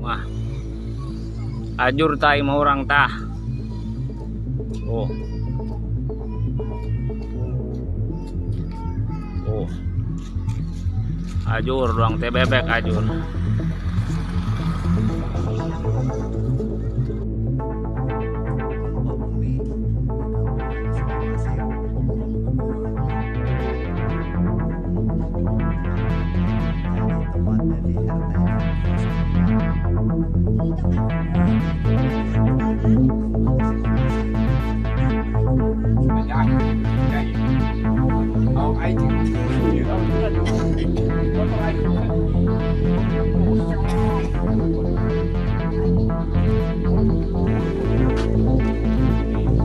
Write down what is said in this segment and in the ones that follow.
Wah. Ajur tah imah urang tah. Oh. Oh. Ajur doang teh bebek ajur.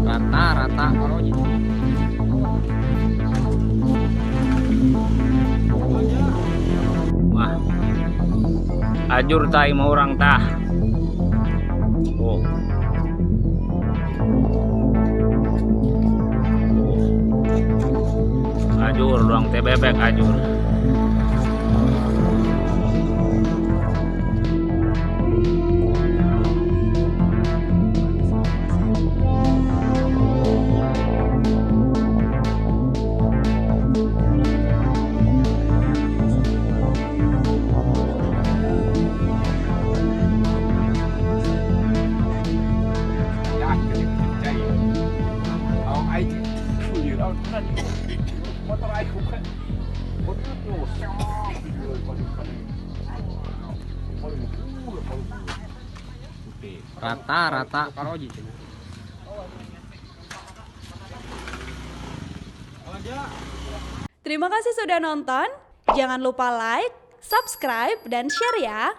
Rata-rata kalau. Wah. Ajur tah imah urang tah. Oh. Oh. Ajur doang teh bebek ajur. Rata-rata kalau. Terima kasih sudah nonton. Jangan lupa like, subscribe, dan share ya.